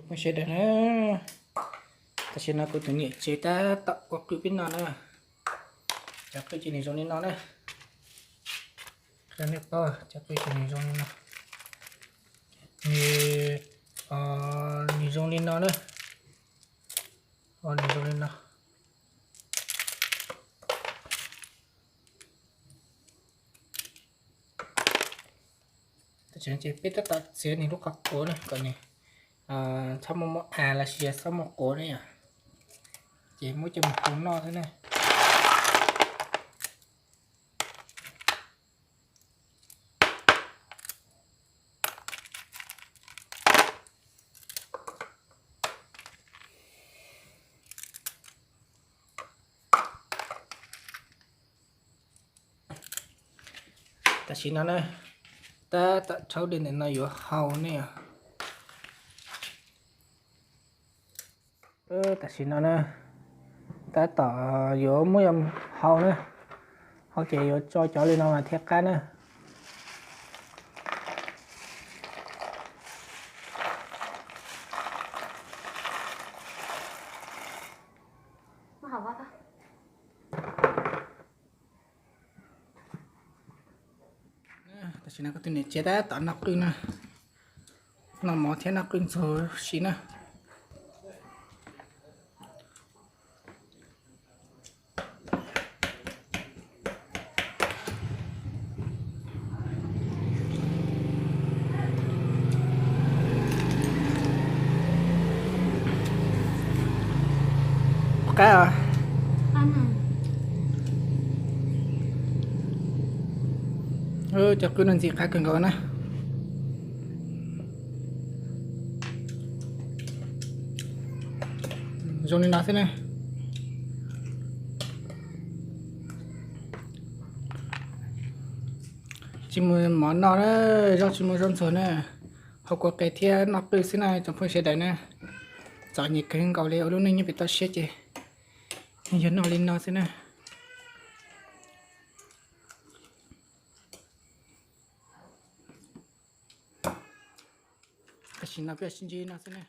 Phooj ywg sawv daws na, tam sim no kuv tus niam tsev tab tom ua qwj peb noj na. Cov qwj ces nws zoo li no na. Qhia nej paub, cov qwj ces nws zoo li no. Nws, nws zoo li no na. Nws zoo li no. Tam sim no ces peb tab tom txiav nws lub qhov quav na kom nws txhob muaj muaj av los sis txhob muaj quav na yom. Ces muab coj mus hu noj xwb na. Tam sim no na, tab tom rhaub dej ntawm no yuav hau ne. Tam sim no na, tab tom yuav muab hau na, hau ces yuav tso cov li no mas thiaj qab na. Tam sim no kuv tus niam tsev tab tom noj qwj na, noj mov thiab noj qwj ntxuag si na. Qab os. Cov qwj no ntxim qab kawg nkaus na. Zoo li no xwb na. Tsis muaj mov noj na, zaub tsis muaj zaub ntxuag na, hau kua qe thiab noj qwj xwb na tsoom phooj ywg sawv daws na. Txom nyem kawg nkaus li, ua lub neej nyob pem toj siab ces yog noj li no xwb na. Tam sim no peb sib ntsib no xwb na.